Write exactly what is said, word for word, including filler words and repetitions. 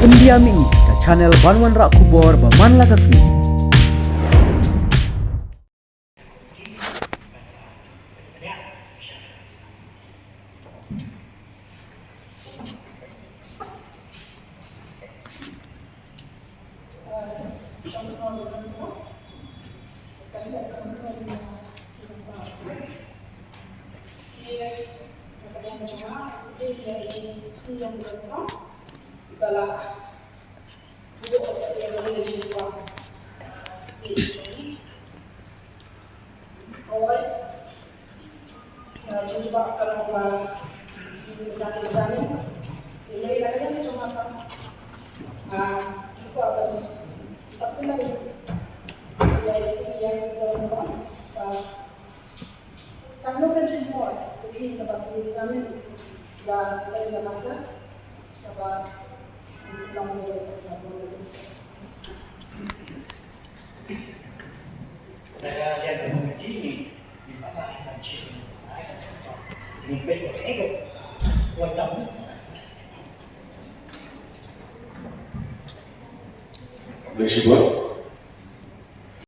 Pyndiam ïa ngi ka channel ban wanrah khubor ba man la ka sngi. Lei shibun.